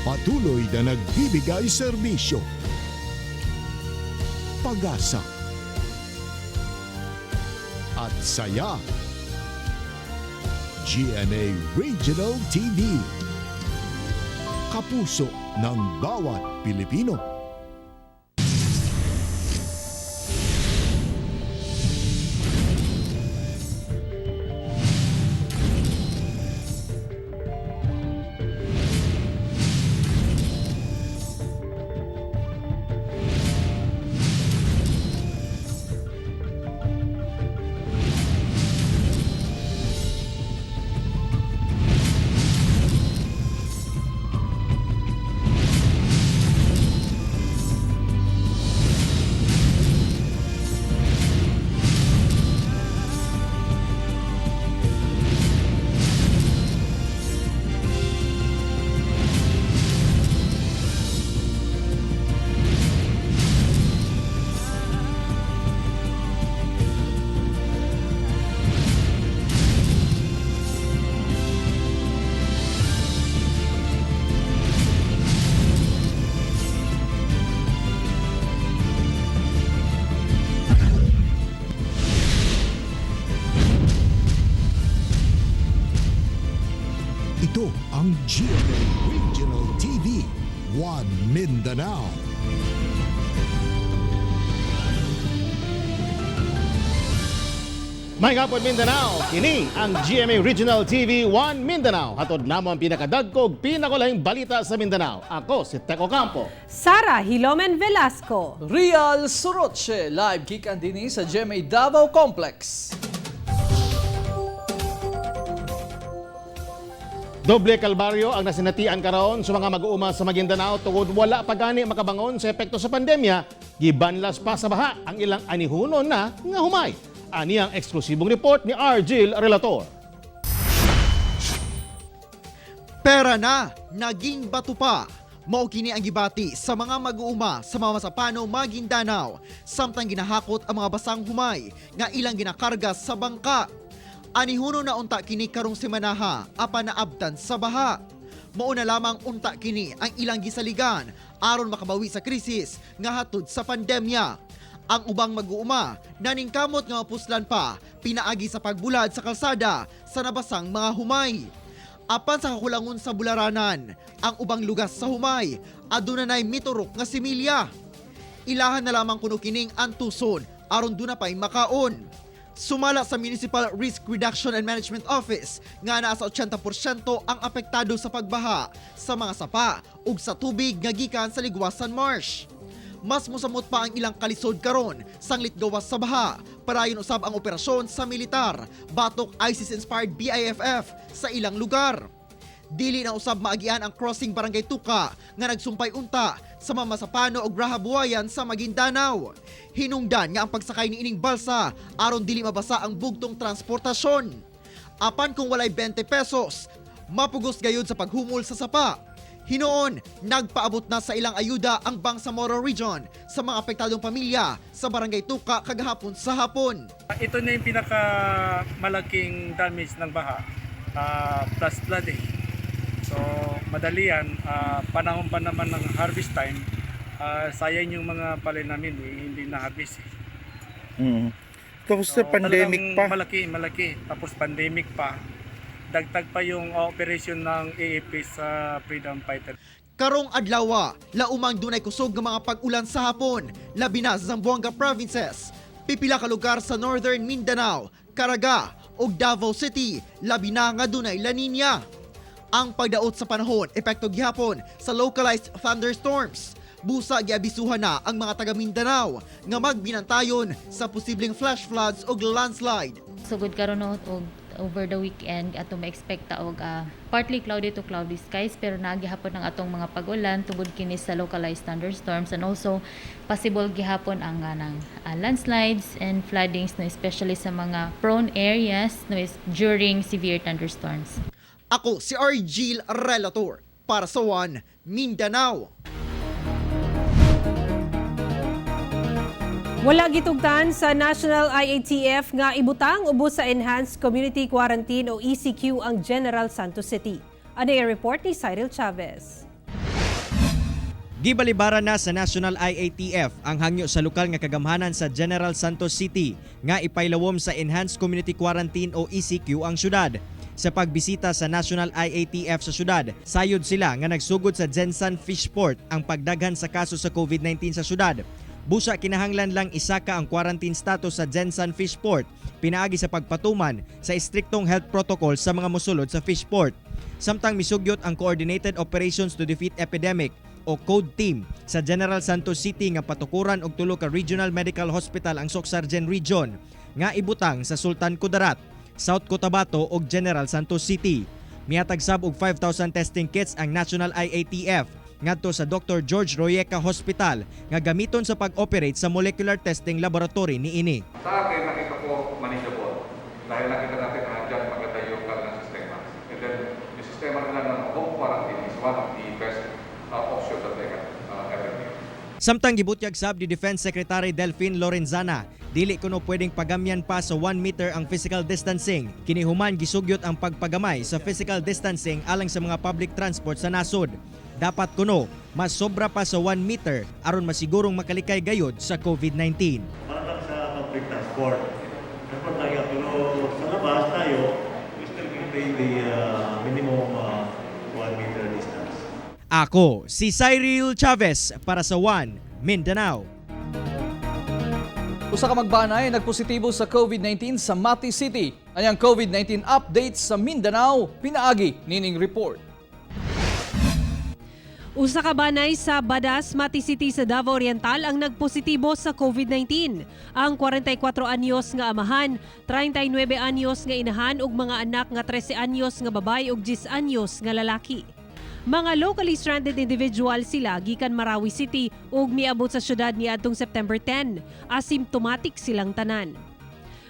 Patuloy na nagbibigay serbisyo, pag-asa, at saya. GMA Regional TV. Kapuso ng bawat Pilipino. Ito ang GMA Regional TV, One Mindanao. May hapon, Mindanao, kini ang GMA Regional TV 1 Mindanao. Hatod namo ang pinakadagkog, pinakulahing balita sa Mindanao. Ako si Teko Campo. Sara Hilomen Velasco. Real Soroche, live gikan dinhi sa GMA Davao Complex. Doble kalbaryo ang nasinatian karon sa mga mag-uuma sa Maguindanao tungod wala pa gani makabangon sa epekto sa pandemya, gibanlas pa sa baha ang ilang anihunon na nga humay. Ani ang eksklusibong report ni Argil Relator. Pera na, naging bato pa. Mao kini ang gibati sa mga mag-uuma sa Mamasapano, Maguindanao, samtang ginahakot ang mga basang humay nga ilang ginakarga sa bangka. Anihuno na unta kini karong semanaha apan naabtan sa baha. Mao na lamang unta kini ang ilang gisaligan aron makabawi sa krisis nga hatod sa pandemya. Ang ubang mag-uuma naningkamot nga mapuslan pa pinaagi sa pagbulad sa kalsada sa nabasang mga humay. Apan sa kakulangon sa bularanan, ang ubang lugas sa humay, aduna nay miturok nga similya. Ilahan na lamang kuno kining antuson aron duna pay makaon. Sumala sa Municipal Risk Reduction and Management Office nga naa sa 80% ang apektado sa pagbaha sa mga sapa ug sa tubig nga gikan sa Liguasan Marsh. Mas mosamot pa ang ilang kalisod karon sanglit gawas sa baha, parayon usab ang operasyon sa militar batok ISIS-inspired BIFF sa ilang lugar. Dili na usab maagian ang crossing Barangay Tuka nga nagsumpay unta sa Mamasapano ug Rahabuayan sa Maguindanao. Hinungdan nga ang pagsakay niining balsa aron dili mabasa ang bugtong transportasyon. Apan kung walay 20 pesos, mapugos gayud sa paghumol sa sapa. Hinoon, nagpaabot na sa ilang ayuda ang Bangsamoro Region sa mga apektadong pamilya sa Barangay Tuka kagahapon sa hapon. Ito na yung pinakamalaking damage ng baha, plus flooding. So, madali yan. Panahon pa naman ng harvest time, sayang yung mga palay namin, eh, hindi na-harvest. Eh. Tapos So, sa pandemic talagang pa. Malaki, malaki. Tapos pandemic pa. Dagdag pa yung operation ng AAP sa Freedom Fighter. Karong adlawa, laumang dunay kusog nga mga pag-ulan sa hapon, labi na sa Zamboanga Provinces. Pipila ka lugar sa Northern Mindanao, Caraga ug Davao City, labi na nga dunay La Nina. Ang pagdaot sa panahon, epekto gihapon sa localized thunderstorms. Busa giabisuhan na ang mga taga Mindanao nga magbinantayon sa posibleng flash floods ug landslide. Sugod karon, no, og over the weekend ato ma-expect ta og partly cloudy to cloudy skies, pero naa gihapon ang atong mga pag-ulan tungod kini sa localized thunderstorms, and also possible gihapon ang nang landslides and floodings, no, especially sa mga prone areas, no, is during severe thunderstorms. Ako si Argil Relator para sa One Mindanao. Wala gitugtan sa National IATF nga ibutang ubos sa Enhanced Community Quarantine o ECQ ang General Santos City. Ano yung report ni Cyril Chavez? Gibalibaran na sa National IATF ang hangyo sa lokal nga kagamhanan sa General Santos City nga ipailawom sa Enhanced Community Quarantine o ECQ ang syudad. Sa pagbisita sa National IATF sa syudad, sayod sila nga nagsugod sa Gensan Fishport ang pagdaghan sa kaso sa COVID-19 sa syudad. Busa kinahanglan lang isaka ang quarantine status sa Gensan Fishport pinaagi sa pagpatuman sa istriktong health protocol sa mga mosulod sa Fishport. Samtang misugyot ang Coordinated Operations to Defeat Epidemic o CODE Team sa General Santos City nga patukuran og tulo ka Regional Medical Hospital ang Soccsksargen Region nga ibutang sa Sultan Kudarat, South Cotabato ug General Santos City. Mihatag sab og 5,000 testing kits ang National IATF ngadto sa Dr. George Royeca Hospital nga gamiton sa pag-operate sa molecular testing laboratory niini. Sa akin, nakita ko manageable. Dahil nakita natin na dyan maganda yung kanilang sistema. And then, yung sistema nila ng home quarantine is one of the best options that they can ever make. Samtang gibutyag sab ni Defense Secretary Delfin Lorenzana, dili kuno pwedeng pagamyan pa sa 1 meter ang physical distancing. Kini human gisugyot ang pagpagamay sa physical distancing alang sa mga public transport sa nasod. Dapat kuno mas sobra pa sa 1 meter aron masigurong makalikay gayod sa COVID-19. Para lang sa public transport. Transport tayo, pero sa labas tayo, we still maintain the minimum 1 meter distance. Ako si Cyril Chavez para sa One Mindanao. Usa ka magbanay nagpositibo sa COVID-19 sa Mati City. Anyang COVID-19 updates sa Mindanao, pinaagi nining report. Usa ka banay sa Badas, Mati City sa Davao Oriental ang nagpositibo sa COVID-19. Ang 44 anyos nga amahan, 39 anyos nga inahan ug mga anak nga 13 anyos nga babae ug 10 anyos nga lalaki. Mga locally stranded individual sila gikan Marawi City ug miabot sa syudad niadtong September 10. Asymptomatic silang tanan.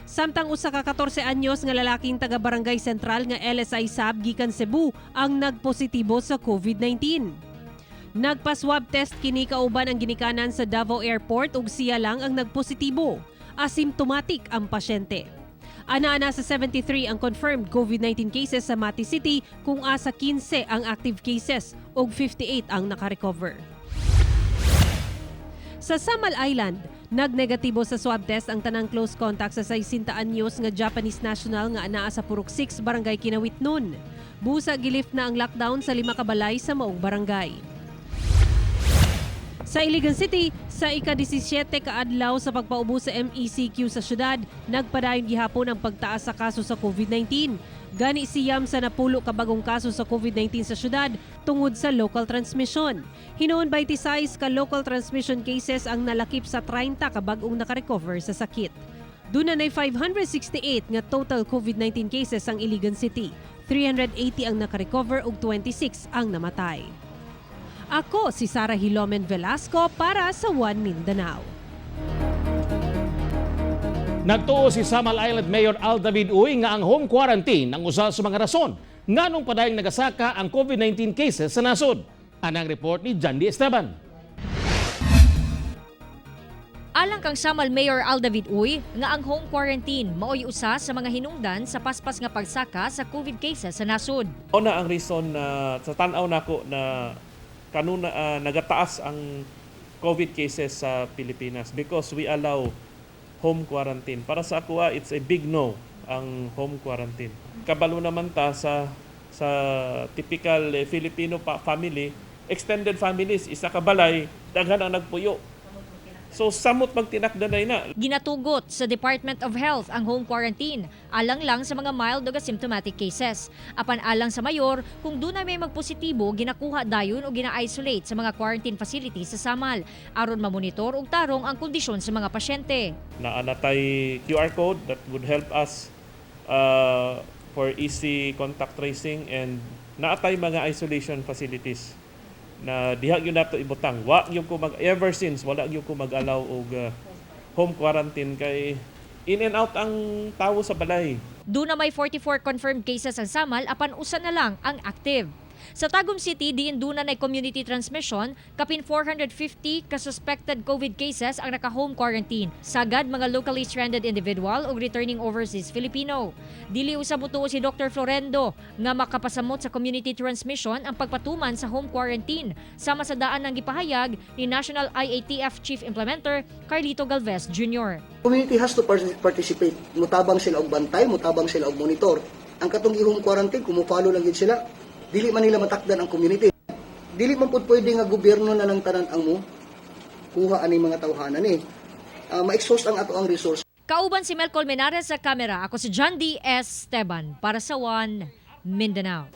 Samtang usa ka 14 anyos nga lalaking taga Barangay Sentral nga LSI sab gikan Cebu ang nagpositibo sa COVID-19. Nagpa-swab test kini kauban ang ginikanan sa Davao Airport ug siya lang ang nagpositibo. Asymptomatic ang pasyente. Ana-ana sa 73 ang confirmed COVID-19 cases sa Mati City, kung asa 15 ang active cases ug 58 ang nakarecover. Sa Samal Island, nagnegatibo sa swab test ang tanang close contact sa 60 anyos nga Japanese national nga anaa sa Purok 6, Barangay Kinawitnon. Busa gi-lift na ang lockdown sa lima ka balay sa maong barangay. Sa Iligan City, sa ika-17 kaadlaw sa pagpaubo sa MECQ sa syudad, nagpadayon gihapon ang pagtaas sa kaso sa COVID-19. Gani 90 ka bagong kaso sa COVID-19 sa syudad tungod sa local transmission. Hinuon 26 ka local transmission cases ang nalakip sa 30 ka bag-ong nakarecover sa sakit. Duna nay 568 nga total COVID-19 cases ang Iligan City. 380 ang nakarecover ug 26 ang namatay. Ako si Sara Hilomen Velasco para sa One Mindanao. Nagtuo si Samal Island Mayor Al David Uy nga ang home quarantine ang usa sa mga rason nganong padayong nagasaka ang COVID-19 cases sa nasod. Anang report ni Jandy Esteban. Alang kang Samal Mayor Al David Uy nga ang home quarantine maoy usa sa mga hinungdan sa paspas nga pagsaka sa COVID cases sa nasod. Una ang reason na sa tan-aw nako na kanuna nagataas ang COVID cases sa Pilipinas because we allow home quarantine. Para sa ako, it's a big no ang home quarantine. Kabalo naman ta sa typical Filipino pa family, extended families, isa ka balay, daghan ang nagpuyo. So samot magtinakdanay na. Ginatugot sa Department of Health ang home quarantine alang lang sa mga mild o asymptomatic cases. Apan alang sa mayor, kung duna may magpositibo, ginakuha dayon o gina-isolate sa mga quarantine facilities sa Samal aron mamonitor og tarong ang kondisyon sa mga pasyente. Naa na tay QR code that would help us for easy contact tracing and naa tay mga isolation facilities na diha gyud nato ibutang. Wa gyud ko mag ever since wala gyud ko mag-allow og home quarantine kay in and out ang tawo sa balay. Duna may 44 confirmed cases ang Samal apan usa na lang ang active. Sa Tagum City, diin duna nay community transmission, kapin 450 ka suspected COVID cases ang naka-home quarantine. Sagad mga locally stranded individual ug returning overseas Filipino. Dili usab motuo si Dr. Florendo nga makapasamot sa community transmission ang pagpatuman sa home quarantine, sama sa daan ng gipahayag ni National IATF Chief Implementer Carlito Galvez Jr. Community has to participate. Mutabang sila og bantay, mutabang sila og monitor. Ang katong home quarantine, kung mo-follow lang gid sila, dili man nila matakdan ang community. Dili man pud pwede nga gobyerno na lang tanan ang mo kuha ani mga tawhanan ni. Ma-exhaust ang ato ang resource. Kauban si Mel Colmenares sa kamera. Ako si John D. S. Esteban para sa One Mindanao.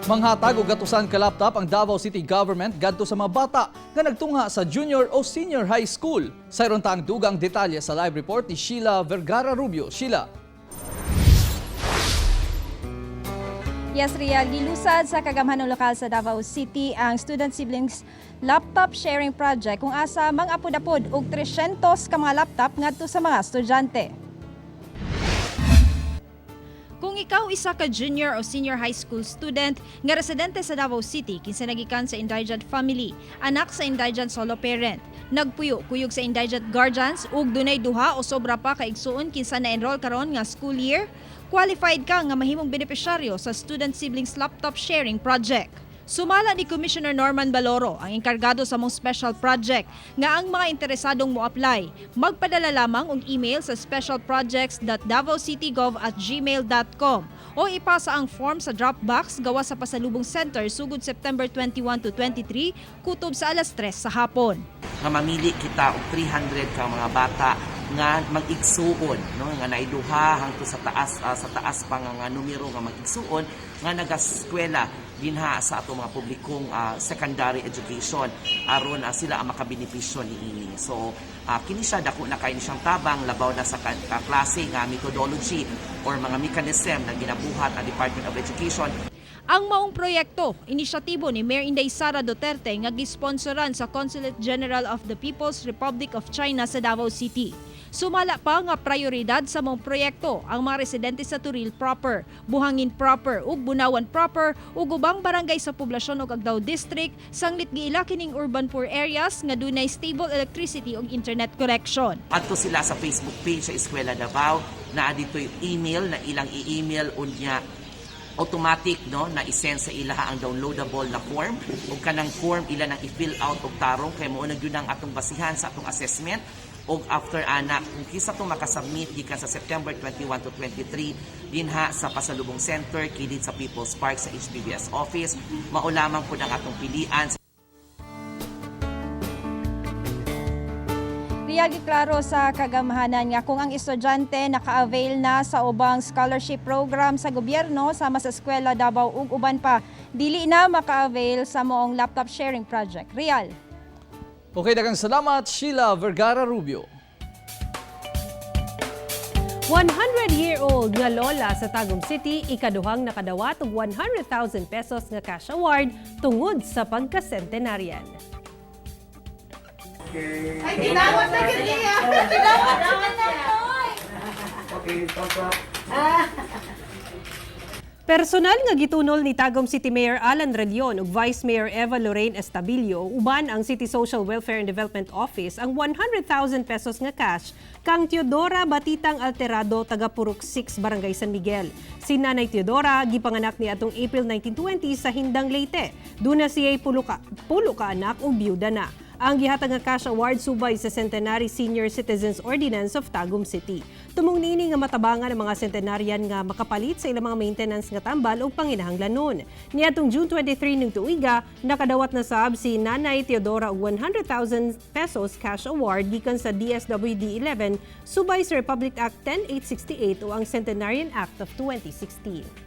Manghatag og gatusan ka laptop ang Davao City Government gadto sa mga bata nga nagtungha sa junior o senior high school. Sayron ta ang dugang detalye sa live report ni Sheila Vergara Rubio. Sheila. Yes, Rial. Gilusad sa kagamhanong lokal sa Davao City ang Student Siblings Laptop Sharing Project kung asa mangapod-apod og 300 ka mga laptop ngadto sa mga estudyante. Kung ikaw isa ka junior o senior high school student nga residente sa Davao City kinsa nagikan sa indigent family, anak sa indigent solo parent, nagpuyo kuyog sa indigent guardians ug dunay duha o sobra pa ka igsuon kinsa na-enroll karon nga school year, qualified ka nga mahimong benepisyaryo sa Student Siblings Laptop Sharing Project. Sumala ni Commissioner Norman Baloro, ang enkargado sa mong special project, nga ang mga interesadong mo-apply, magpadala lamang og email sa specialprojects.davaocitygov@gmail.com o ipasa ang form sa Dropbox gawa sa Pasalubong Center sugod September 21 to 23, kutob sa alas 3 sa hapon. Nga mamili kita og 300 ka mga bata nga mag-igsuon, no, nga naiduha hangtod sa taas pa nga numero nga mag-igsuon nga nagaskwela dinha sa atong mga publikong secondary education aron sila ang makabenepisyo niini. So kini siya dako na kaayo siyang tabang, labaw na sa klase nga methodology or mga mechanism na ginabuhat ang Department of Education. Ang maong proyekto, inisyatibo ni Mayor Inday Sara Duterte nga gisponsoran sa Consulate General of the People's Republic of China sa Davao City. Sumala pa nga prioridad sa maong proyekto ang mga residente sa Toril proper, Buhangin proper ug Bunawan proper ug ubang barangay sa poblasyon ug Agdao District sanglit giila kining urban poor areas nga dunay stable electricity ug internet connection. Adto sila sa Facebook page sa Eskwela Davao, naa dito yung email na ilang i-email, unya automatic, no, na i-send sa ilaha ang downloadable na form, ug kanang form ila nang i-fill out og tarong kay mao na gyud ang atong basihan sa atong assessment. Og after ana, kung kinsa tong makasubmit gikan sa September 21 to 23 dinha sa Pasalubong Center, kilid sa People's Park sa HPBS office, mao lamang pud ang atong pilian. Rial, giklaro sa kagamhanan nga kung ang estudyante naka-avail na sa ubang scholarship program sa gobyerno sama sa Eskwela Davao ug uban pa, dili na maka-avail sa moong laptop sharing project. Rial. Okay, daghang salamat, Sheila Vergara Rubio. 100-year-old nga lola sa Tagum City ikaduhang nakadawat og 100,000 pesos nga cash award tungod sa pagka-centenarian. Ay, tinawag na gid niya. Tinawag na. Okay, thumbs up. Personal nga gitunol ni Tagum City Mayor Alan Relion ug Vice Mayor Eva Lorraine Estabilio uban ang City Social Welfare and Development Office ang 100,000 pesos nga cash kang Teodora Batitang Alterado, taga Purok 6, Barangay San Miguel. Si Nanay Teodora gipanganak ni atong April 1920 sa Hindang, Leyte. Duna siya'y pulo ka anak ug biyuda na. Ang gihatag nga cash award subay sa Centenary Senior Citizens Ordinance of Tagum City. Tumong niini nga matabangan ang mga centenarian nga makapalit sa ilang mga maintenance nga tambal o panginahanglanon. Niadtong June 23 ning tuiga, nakadawat na sab si Nanay Teodora og 100,000 pesos cash award gikan sa DSWD 11 subay sa Republic Act 10868 o ang Centenarian Act of 2016.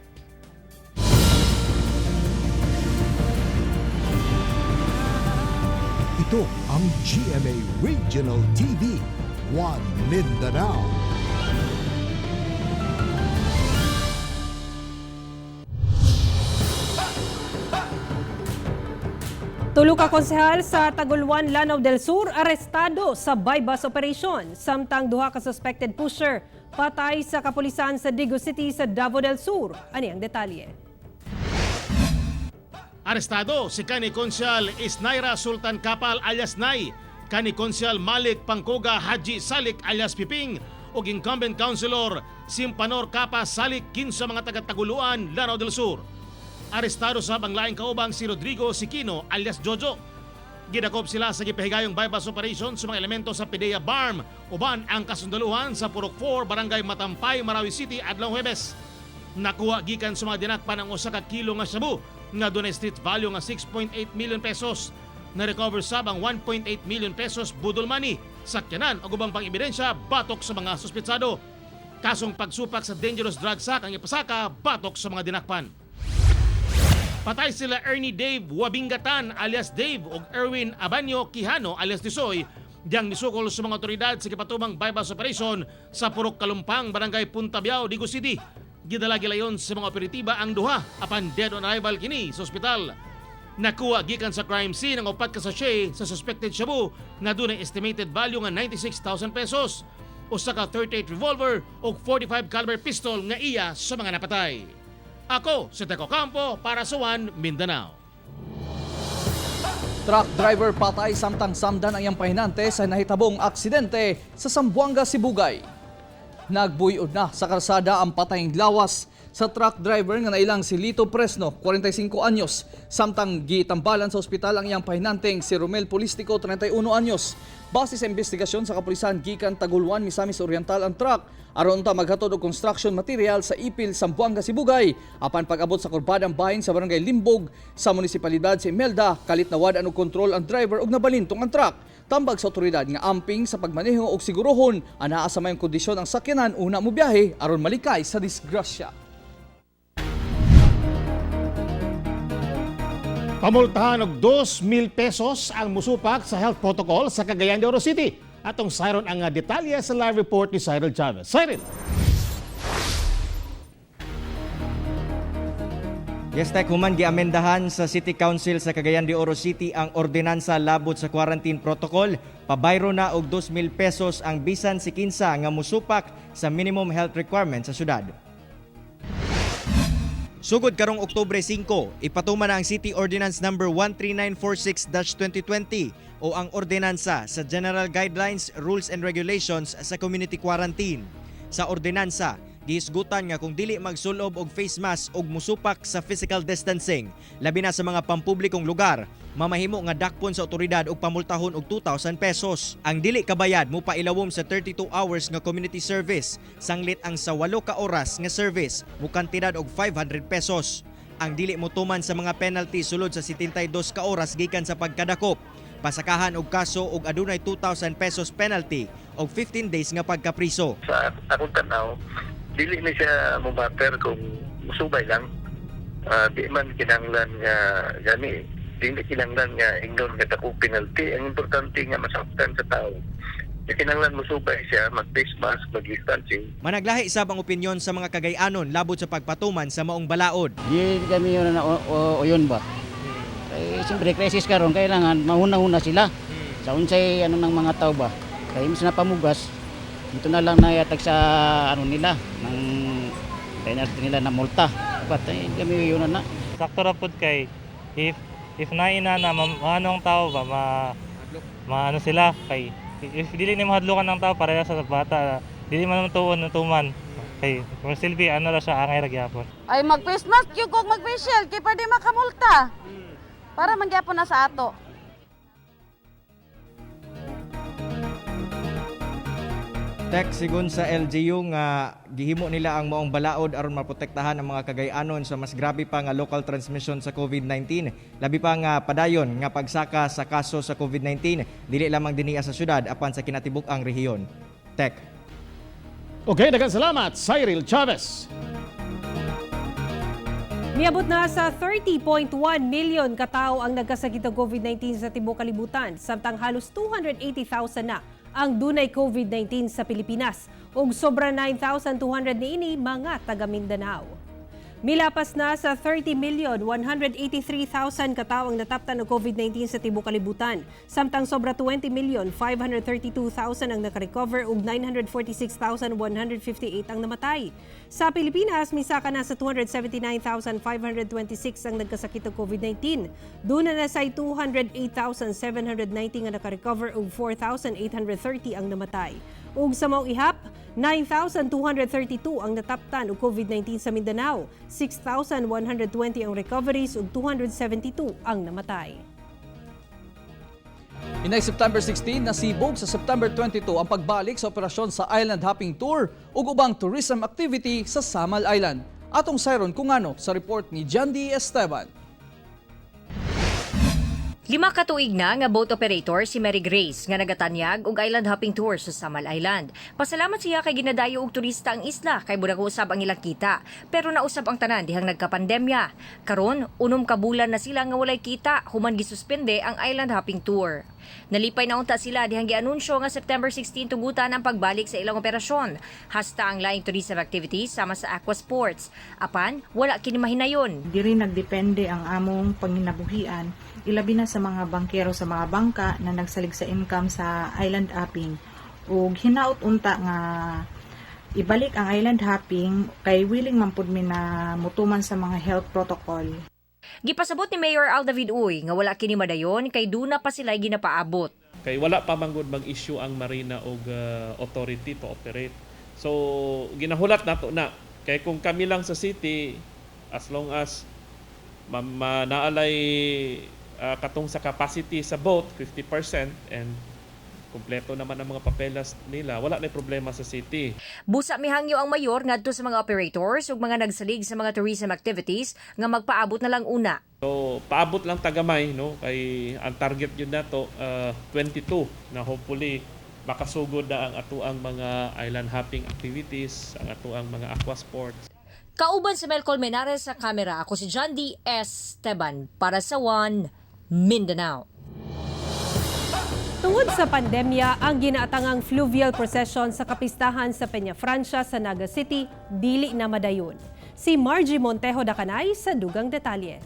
Ito ang GMA Regional TV, One Mindanao. Tulo ka konsehal sa Taguluan, Lanao del Sur arestado sa buy-bust operation samtang duha ka suspected pusher Patay sa kapulisan sa Digos City sa Davao del Sur. Ani ang detalye. Arestado si kanhi Konsyal Isnaira Sultan Kapal alias Nay, kanhi Konsyal Malik Pangkuga Haji Salik alias Piping ug incumbent councilor Simpanor Kapa Salik, 15 mga taga-Taguluan, Lanao del Sur. Arestado sab ang laing kaubang si Rodrigo Siquino alias Jojo. Gidakop sila sa gipahigayong buy-bust operation sa mga elemento sa PDEA BARMM uban ang kasundaluhan sa Purok 4, Barangay Matampay, Marawi City adlaw Huwebes. Nakuha gikan sa mga dinakpan ang 1 ka kilo nga shabu nga dunay street value nga 6.8 million pesos. Na-recover sab ang 1.8 million pesos budol money, sakyanan ug ubang pang ebidensya batok sa mga suspetsado. Kasong pagsupak sa dangerous drug sack ang ipasaka batok sa mga dinakpan. Patay sila Ernie Dave Wabingatan alias Dave ug Erwin Abanyo Quijano alias Tisoy diyang misukol sa mga otoridad sa gipatubang buy-bust operation sa Purok Kalumpang, Barangay Punta Biao, Digos City. Gidala gilayon sa mga operatiba ang duha apan dead on arrival kini sa ospital. Nakuha gikan sa crime scene ang 4 ka sachet sa suspected shabu nga dunay estimated value nga 96,000 pesos, usa ka 38 revolver ug 45 caliber pistol nga iya sa mga napatay. Ako si Teco Campo para sa One Mindanao. Truck driver patay samtang samdan ang iyang pahinante sa nahitabong aksidente sa Zamboanga, Sibugay. Nagbuyod na sa karsada ang patayng lawas sa truck driver nga nailang si Lito Presno, 45 anyos, samtang gitambalan sa ospital ang iyang pahinanteng si Romel Polistico, 31 anyos. Base sa investigasyon sa kapulisan, gikan Taguluan, Misamis Oriental ang truck aron ta maghatod og construction material sa Ipil, Zamboanga, Sibugay. Apan pag-abot sa kurbadang bahin sa barangay Limbog sa munisipalidad sa Imelda, kalit nawad-an og kontrol ang driver ug nabalintong ang truck. Tambag sa otoridad nga amping sa pagmaneho og sigurohon anaa sa mayong kondisyon ang sakyanan una mo biyahe aron malikay sa disgrasya. Pamultahan og 2,000 pesos ang musupak sa health protocol sa Cagayan de Oro City. Atong sayron ang detalye sa live report ni Cyril Chavez. Cyril! Yes, Tek, human giamendahan sa City Council sa Cagayan de Oro City ang ordinansa labot sa quarantine protocol. Pabayro na og 2,000 pesos ang bisan si kinsa nga musupak sa minimum health requirement sa syudad. Sugod karong Oktubre 5, ipatuman na ang City Ordinance Number 13946-2020 o ang ordinansa sa General Guidelines, Rules and Regulations sa Community Quarantine. Sa ordinansa, gihisgutan nga kung dili magsulob og face mask og musupak sa physical distancing, labi na sa mga pampublikong lugar, mamahimo nga dakpon sa otoridad og pamultahon og 2,000 pesos. Ang dili kabayad mo pailawom sa 32 hours nga community service, sanglit ang sa 8 ka oras nga service mukantidad og 500 pesos. Ang dili motuman sa mga penalty sulod sa 72 ka oras gikan sa pagkadakop, pasakahan og kaso og adunay 2,000 pesos penalty og 15 days nga pagkapriso. Sa akong tanaw, dili ni siya mumatter kung musubay lang. Di man kinahanglan nga gani, dili kinahanglan nga ingnon nga dako penalty. Ang importante nga masaktan sa tao. Di kinahanglan musubay siya, mag-face mask, mag-distancing. Managlahi sab ang opinyon sa mga Kagayanon labot sa pagpatuman sa maong balaod. Di kami yun na o yun ba? Kay siyempre crisis karon, kailangan mahuna-huna sila. Sa unsay ano ng mga tao ba? Kay imbes na pamugas, dito na lang nayatag sa ano nila ng penalty nila na multa. Dapat eh, kami yun na. Sakto ra pud kay if naina na maano ang tao ba, ma maano sila, kay if dili ni mahadlokan ng tao, pareha sa bata, dili man tuon na tuman kay for silbi ano ra siya, angay ra gyapon. Ay, mag-face mask yung kung mag-face shield kay pwede makamulta. Para mangyapon na sa ato. Tek, sigon sa LGU nga gihimo nila ang maong balaod aron maprotektahan ang mga Kagayanon sa mas grabe pa nga local transmission sa COVID-19. Labi pa nga padayon nga pagsaka sa kaso sa COVID-19 dili lamang dinhi sa syudad apan sa kinatibuk-ang rehiyon. Tek. Okay, daghang salamat, Cyril Chavez. Niabot na sa 30.1 million katao ang nagkasakit ng COVID-19 sa tibuok kalibutan, samtang halos 280,000 na ang dunay COVID-19 sa Pilipinas ug sobra 9,200 niini mga taga Mindanao. Milapas na sa 30,183,000 katawo ang nataptan og COVID-19 sa tibuok kalibutan. Samtang sobra 20,532,000 ang nakarecover ug 946,158 ang namatay. Sa Pilipinas, misaka na sa 279,526 ang nagkasakit og COVID-19. Duna na sa 208,790 nga nakarecover ug 4,830 ang namatay. Ug sa maong ihap, 9,232 ang nataptan og COVID-19 sa Mindanao, 6,120 ang recoveries ug 272 ang namatay. Inay September 16, nasibog sa September 22 ang pagbalik sa operasyon sa Island Hopping Tour ug ubang tourism activity sa Samal Island. Atong sayron kung ano sa report ni Jandy Esteban. 5 ka tuig na nga boat operator si Mary Grace nga nagatanyag og island hopping tour sa Samal Island. Pasalamat siya kay ginadayo og turista ang isla kay budag usab ang ilang kita. Pero nausab ang tanan dihang nagkapandemya. Karon, 6 ka bulan na sila nga walay kita human gisuspende ang island hopping tour. Nalipay na unta sila dihang gianunsyo nga September 16 tugutan ang pagbalik sa ilang operasyon. Hasta ang laing tourism activities sama sa aqua sports. Apan, wala kini mahinayon. Diri nagdepende ang among panginabuhian, ilabi na sa mga bangkero sa mga bangka na nagsalig sa income sa island hopping. Ug hinaut unta nga ibalik ang island hopping kay willing man pud mi na mutuman sa mga health protocol. Gipasabot ni Mayor Al David Uy nga wala kini madayon kay duna pa sila ginapaabot. Kay wala pa man gud mag-issue ang marina og authority to operate. So ginahulat nato na kay kung kami lang sa city, as long as naalay katong sa capacity sa boat 50% and kumpleto naman ang mga papelas nila, wala na problema sa city. Busa mihangyo ang mayor ngadto sa mga operators ug mga nagsalig sa mga tourism activities nga magpaabot na lang una. So paabot lang tagamay, no, kay ang target yun nato 22 na hopefully makasugod na ang atuang mga island hopping activities, ang atuang mga aqua sports. Kauban si Mel Colmenares sa kamera, ako si John D. Esteban para sa One Mindanao. Tungod sa pandemya, ang ginaatangang fluvial procession sa kapistahan sa Peñafrancia sa Naga City dili na madayon. Si Margie Montejo Dacanay sa dugang detalye.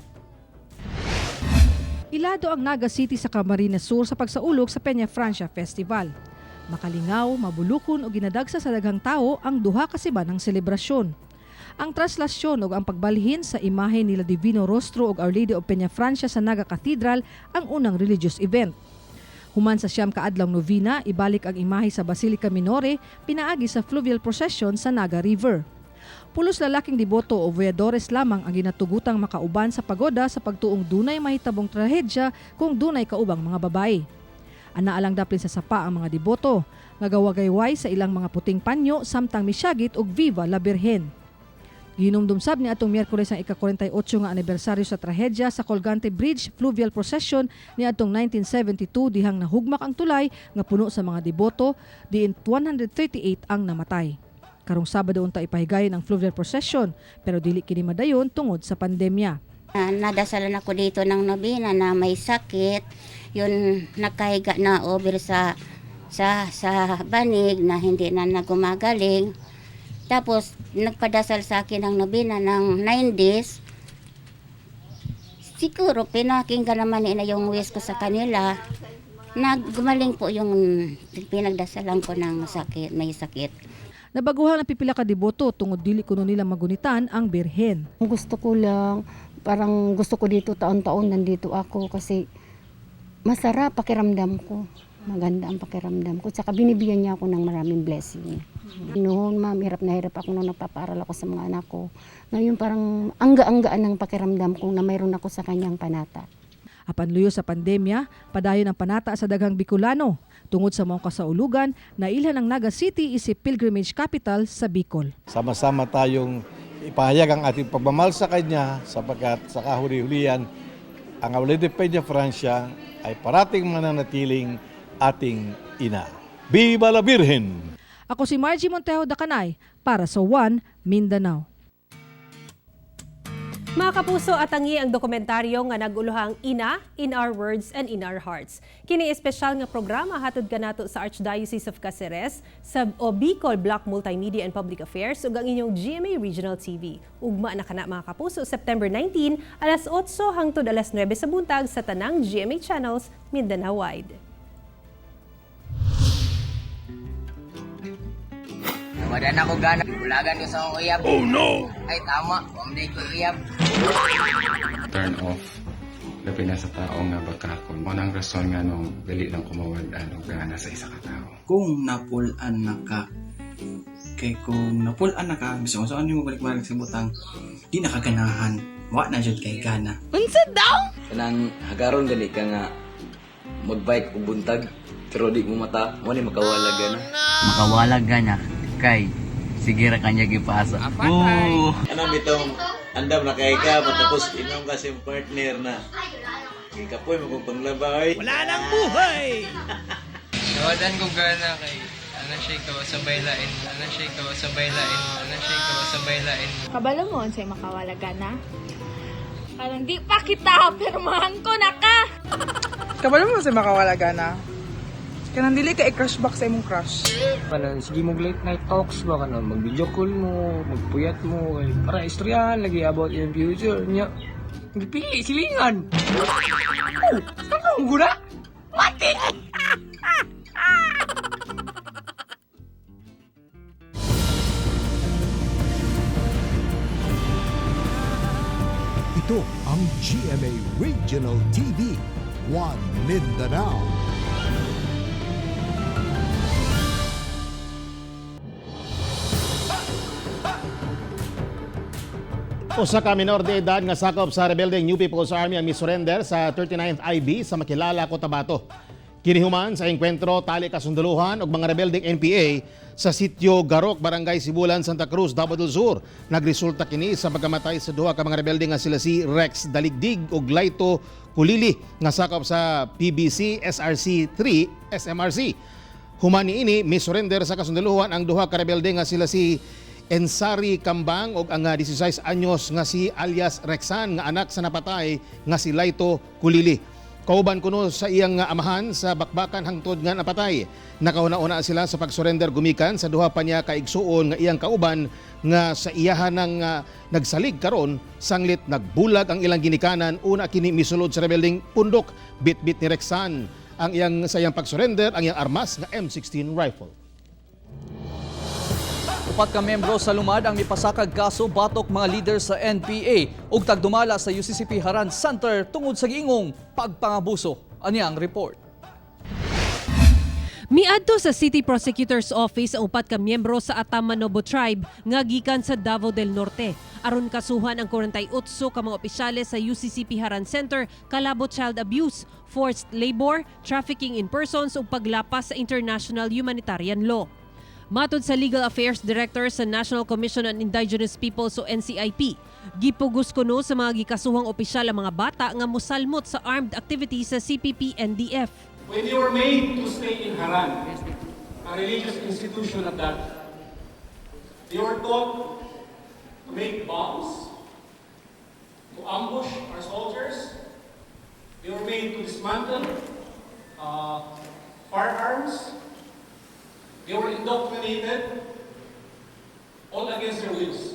Ilado ang Naga City sa Camarines Sur sa pagsaulog sa Peñafrancia Festival. Makalingaw, mabulukon o ginadagsa sa daghang tao ang 2 ka simanang selebrasyon. Ang traslasyon ug ang pagbalhin sa imahe nila Divino Rostro ug Our Lady of Peñafrancia sa Naga Cathedral ang unang religious event. Human sa 9 ka adlaw novena, ibalik ang imahe sa Basilica Minore pinaagi sa fluvial procession sa Naga River. Pulos lalaking deboto o voyadores lamang ang ginatugutang makauban sa pagoda sa pagtuong dunay mahitabong trahedya kung dunay kaubang mga babae. Anaa lang daplin sa sapa ang mga deboto, nagawagayway sa ilang mga puting panyo samtang misyagit og Viva la Virgen. Gihinumdum sab ni atong Miyerkules ang ika-48 nga anibersaryo sa trahedya sa Colgante Bridge Fluvial Procession ni atong 1972 dihang nahugmak ang tulay nga puno sa mga deboto, diin 138 ang namatay. Karong Sabado unta ipahigayon ang fluvial procession pero dili kini madayon tungod sa pandemya. Nadasalan ako dito ng nobena na may sakit, yun nakahiga na over sa banig na hindi na nagumagaling. Tapos nagpadasal sa akin ng nobena ng 9 days. Siguro pinakinggan naman nila yung wish ko sa kanila. Naggumaling po yung pinagdasalan ko ng sakit, may sakit. Nabaguhan ang pipila ka deboto tungod dili kuno nila magunitan ang birhen. Gusto ko lang, parang gusto ko dito taon-taon nandito ako kasi masarap pakiramdam ko. Maganda ang pakiramdam ko. Tsaka binibigyan niya ako ng maraming blessing. Noon, ma'am, hirap na hirap ako nung nagpapaaral ako sa mga anak ko. Ngayon parang angga-anggaan ng pakiramdam ko na mayroon ako sa kanyang panata. Apan luyo sa pandemya, padayon ang panata sa daghang Bicolano. Tungod sa maong kasaulugan, nailhan ang Naga City isip pilgrimage capital sa Bicol. Sama-sama tayong ipahayag ang ating pagmamahal sa Kanya sapagkat sa kahuli-hulihan, ang Our Lady Peñafrancia ay parating mananatiling ating ina. Viva la Virgen! Ako si Margie Montejo Dacanay para sa One Mindanao. Mga kapuso, atangi ang dokumentaryo nga nag-uluhang Ina, In Our Words and In Our Hearts. Kini espesyal nga programa hatod kanato sa Archdiocese of Caceres, sa o Bicol Block Multimedia and Public Affairs ug ang inyong GMA Regional TV. Ugma na kana, mga kapuso, September 19, alas 8 hangtod alas 9 sa buntag sa tanang GMA channels Mindanao-wide. Wala na ko gana. Bulagan ko sa akong uyab. Oh no! Ay tama, wala ko uyab. Turn off labi na sa tao nga bakakon. Mao nang rason nga nung dali lang kumawad-an og gana sa isa ka tao. Kung napul-an na ka, kay kung napul-an na ka, bisan kung saan mo balik-balik sa butang, di na ka ganahan, wa na jud kay gana. Unsa daw? Kanang hagaron gani ka nga magbike og buntag pero di mo mata mo ni makawala gana. Makawala gana kay sige ra kanya gipasa. Oh. Anong bitong andam na kay ka matapos inom ka sa imong partner na. Kay kapoy mo kung panglabay. Wala nang buhay! Nawadan ko gana kay ana siya ikaw sa baylain, ana siya ikaw sa baylain, ana siya ikaw sa baylain. Kabalo mo unsay makawala gana? Parang di pa kita pirmahan ko na ka. Kabalo mo sa makawala gana. Kanang dili ka i-crush back sa imong crush. Kanan, sige mo late night talks ba kanan, mag-video call mo, magpuyat mo, kay para istoryahan lagi about your future nya. Gipili silingan. Oh, saan guna? Mati! Ito ang GMA Regional TV, One Mindanao. Usa ka minor de edad nga sakop sa rebeldeng New People's Army ang misurrender sa 39th IB sa Makilala, Cotabato. Kinihuman sa engkwentro tali kasunduluhan og mga rebeldeng NPA sa sitio Garok, Barangay Sibulan, Santa Cruz, Davao del Sur. Nagresulta kini sa pagkamatay sa duha ka mga rebelde nga sila si Rex Daligdig ug Laito Kulili nga sakop sa PBC SRC 3 SMRC. Human niini, misurrender sa kasunduluhan ang duha ka rebelde nga sila si Ensari Kambang og ang 16 anyos nga si alias Rexan nga anak sa napatay nga si Laito Kulili. Kauban kuno sa iyang amahan sa bakbakan hangtod nga napatay. Nakauna-una sila sa pagsurrender gumikan sa duha pa niya kaigsuon nga iyang kauban nga sa iyahan ng nagsalig karon sanglit nagbulag ang ilang ginikanan una kini misulod sa rebeldeng pundok bitbit ni Rexan ang iyang sa iyang pagsurrender ang iyang armas nga M16 rifle. 4 ka miyembro sa lumad ang mipasakag kaso batok mga leader sa NPA ug tagdumala sa UCCP Haran Center tungod sa giingong pagpangabuso. Ani ang report. Miadto sa City Prosecutor's Office ang 4 ka miyembro sa Atamanobo Tribe nga gikan sa Davao del Norte. Aron kasuhan ang 48 ka mga opisyales sa UCCP Haran Center kalabot child abuse, forced labor, trafficking in persons ug paglapas sa international humanitarian law. Matod sa Legal Affairs Director sa National Commission on Indigenous Peoples o NCIP, gipugos kuno sa mga gikasuhang opisyal ang mga bata nga mosalmot sa armed activities sa CPP-NDF. When you were made to stay in Haran, a religious institution at that, you were taught to make bombs, to ambush our soldiers. They were made to dismantle firearms. They were indoctrinated, all against their wills.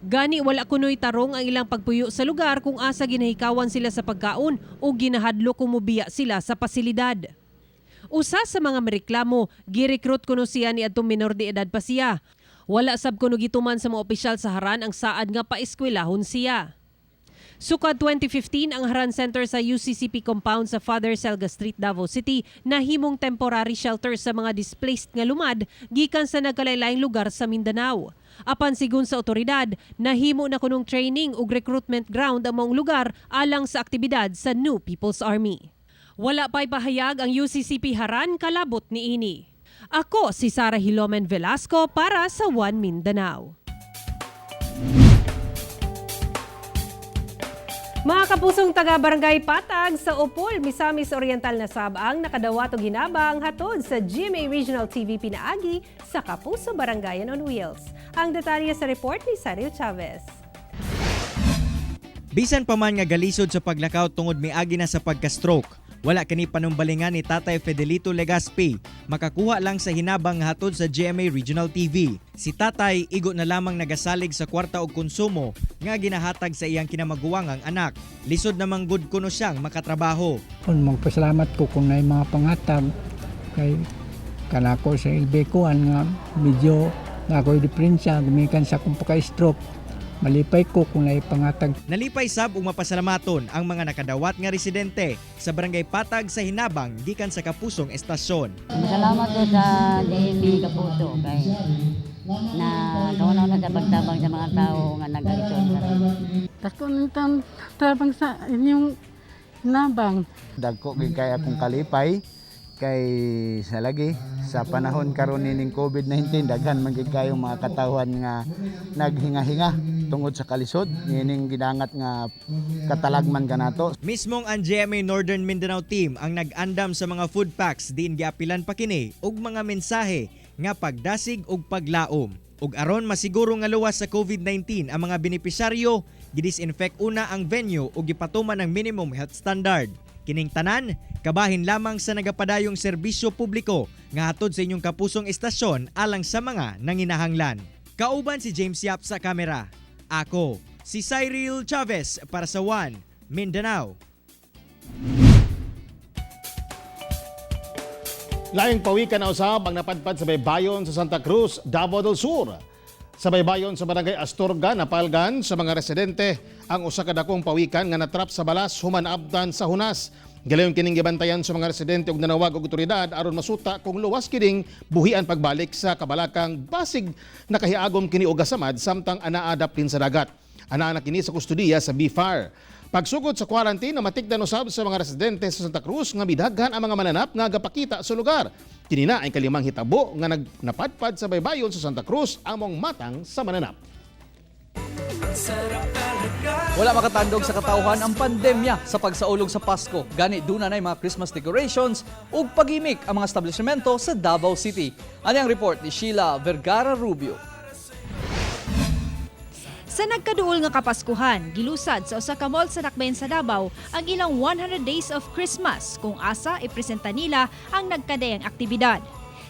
Gani wala kuno'y tarong ang ilang pagpuyo sa lugar kung asa ginahikawan sila sa pagkaon o ginahadlo kung mubiya sila sa pasilidad. Usa sa mga mereklamo, girekrut kuno siya ni adtong minor de edad pa siya. Wala sab kuno gituman sa mga opisyal sa Haran ang saad nga paeskwelahon siya. Sukad 2015, ang Haran Center sa UCCP compound sa Father Selga Street, Davao City, nahimong temporary shelter sa mga displaced nga lumad gikan sa nagkalaylayng lugar sa Mindanao. Apan sigun sa otoridad, nahimo na kunong training ug recruitment ground ang maong lugar alang sa aktibidad sa New People's Army. Wala pa'y pahayag ang UCCP Haran kalabot niini. Ako si Sara Hilomen Velasco para sa One Mindanao. Mga kapusong taga-barangay Patag sa Opol, Misamis Oriental na sab ang nakadawat og hinabang hatod sa GMA Regional TV pinaagi sa Kapuso Barangayan on Wheels. Ang detalye sa report ni Sario Chavez. Bisan pa man nga galisod sa paglakaw tungod miagi na sa pagka-stroke, wala kini panumbalingan ni Tatay Fedelito Legaspi, makakuha lang sa hinabang nga hatod sa GMA Regional TV. Si Tatay igo na lamang nagasalig sa kwarta og konsumo nga ginahatag sa iyang kinamaguwangang anak. Lisod namang gud kuno siyang makatrabaho. Kung magpasalamat ko kung naay mga pangatag kay kanako sa LB kuan nga medyo na ako'y diferensya gumikan sa akong pagka-stroke, malipay ko kung naay pangatag. Nalipay sab ug mapasalamaton ang mga nakadawat nga residente sa Barangay Patag sa hinabang gikan sa Kapusong Estasyon. Salamat ko sa GMA Kapuso kay na kauna na sa pagtabang sa mga tao nga nagalisod karon. Dako ng tabang sa inyong nabang. Dagko gyud kay akong kalipay kay sa lagi sa panahon karon nining COVID-19, daghan man gyud kayong mga katawhan nga naghinga-hinga tungod sa kalisod nining gidangat nga katalagman kanato. Mismong ang GMA Northern Mindanao team ang nag-andam sa mga food packs diin giapilan pa kini og mga mensahe nga pagdasig ug paglaom. Ug aron masiguro nga luwas sa COVID-19 ang mga benepisyaryo, gidisinfect una ang venue ug gipatuman ang minimum health standard. Kining tanan, kabahin lamang sa nagapadayong serbisyo publiko nga hatod sa inyong kapusong estasyon alang sa mga nanginahanglan. Kauban si James Yap sa kamera. Ako, si Cyril Chavez para sa One Mindanao. Laing pawikan na usab ang napadpad sa baybayon sa Santa Cruz, Davao del Sur. Sa baybayon sa Barangay Astorga, napalgan sa mga residente ang usa ka dakong pawikan nga natrap sa balas human abdan sa hunas. Gilayon kining gibantayan sa mga residente ug nanawag og otoridad aron masuta kung luwas kining buhian pagbalik sa kabalakang basig nakahiagom kini og gasamad samtang anaa daplin sa dagat. Anaa na kini sa kustudiya sa BFAR. Pagsugod sa quarantine, namatikdan usab sa mga residente sa Santa Cruz nga midaghan ang mga mananap nga gapakita sa lugar. Kini na ang kalimang hitabo nga napadpad sa baybayon sa Santa Cruz among matang sa mananap. Wala makatandog sa katawhan ang pandemya sa pagsaulog sa Pasko. Gani duna na mga Christmas decorations ug pagimik ang mga establishmento sa Davao City. Ani ang report ni Sheila Vergara Rubio. Sa nagkaduol nga Kapaskuhan, gilusad sa usa ka mall sa Dakbayan sa Davao ang ilang 100 Days of Christmas kung asa ipresenta nila ang nagkadayang aktibidad.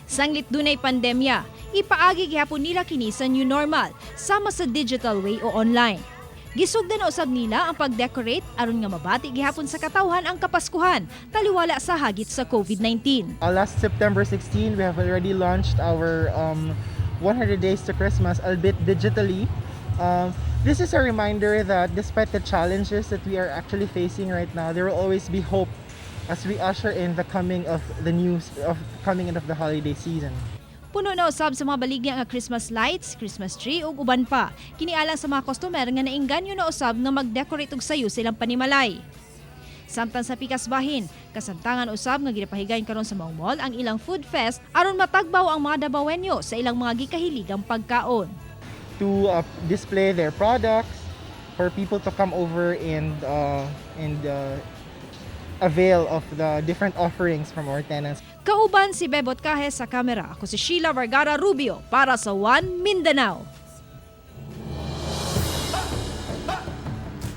Sanglit dunay pandemya, ipaagi gihapon nila kini sa new normal sama sa digital way o online. Gisugdan na usab nila ang pag-decorate aron nga mabati gihapon sa katawhan ang Kapaskuhan taliwala sa hagit sa COVID-19. Last September 16, we have already launched our 100 Days to Christmas, albeit digitally. This is a reminder that despite the challenges that we are actually facing right now, there will always be hope as we usher in the coming of the news of coming in of the holiday season. Puno na usab sa mga baligya nga Christmas lights, Christmas tree ug uban pa. Kini alang sa mga customer nga naingganyo na usab nga mag-decorate og sayo sa ilang panimalay. Samtang sa pikas bahin, kasamtangan usab nga ginapahigayon karon sa maong mall ang ilang food fest aron matagbaw ang mga Dabawenyo sa ilang mga gikahiligang pagkaon. To display their products for people to come over and avail of the different offerings from our tenants. Kauban si Bebot Cajes sa kamera. Ako si Sheila Vergara Rubio para sa One Mindanao.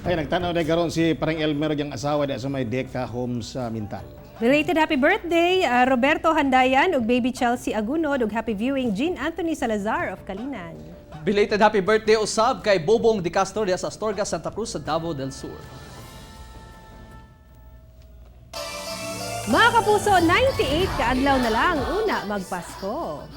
Ay, nagtanaw na karon si parang Elmer yung asawa di sa may Deca Home sa Mintal. Belated happy birthday, Roberto Handayan ug baby Chelsea Agunod ug happy viewing Jean Anthony Salazar of Kalinan. Belated happy birthday usab kay Bobong Di Castro diha sa Astorga, Santa Cruz sa Davao del Sur. Mga kapuso, 98 kaadlaw na lang una magpasko.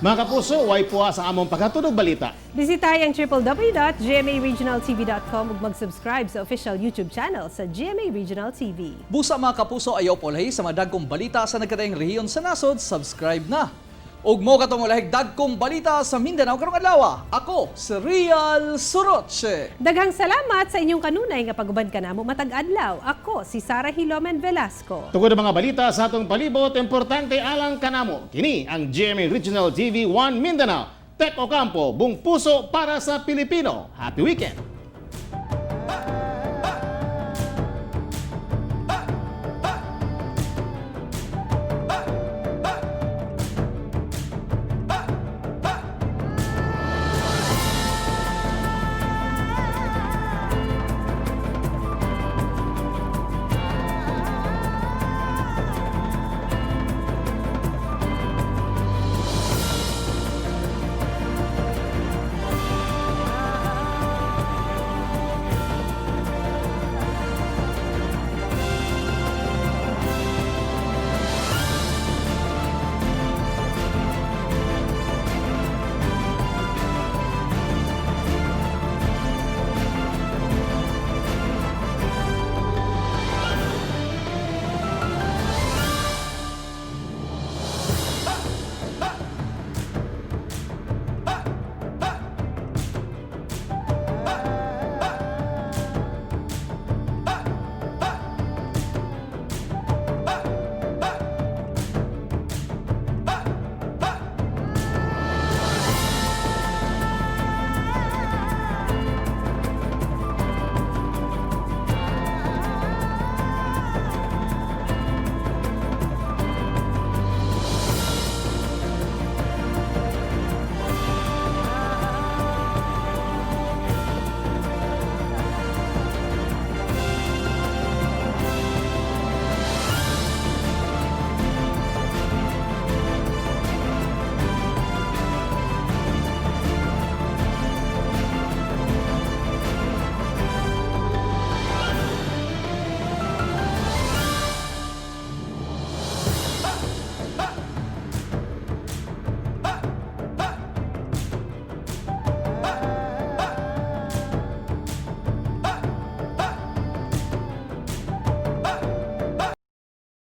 Mga kapuso, way puwa sa among paghatod og balita. Bisitahin ang www.gmaregionaltv.com ug mag-subscribe sa official YouTube channel sa GMA Regional TV. Busa, mga kapuso, ayaw paulahi sa mga dagkong balita sa nagkadaiyang rehiyon sa nasod, subscribe na. Ug mo katong ulahig dagkong balita sa Mindanao karong adlaw. Ako si Real Soroche. Daghang salamat sa inyong kanunay nga paguban kanamo matag adlaw. Ako si Sara Hilomen Velasco. Tungod ang mga balita sa atong palibot, importante alang kanamo. Kini ang GMA Regional TV 1 Mindanao. Tek Ocampo, buong puso para sa Pilipino. Happy weekend!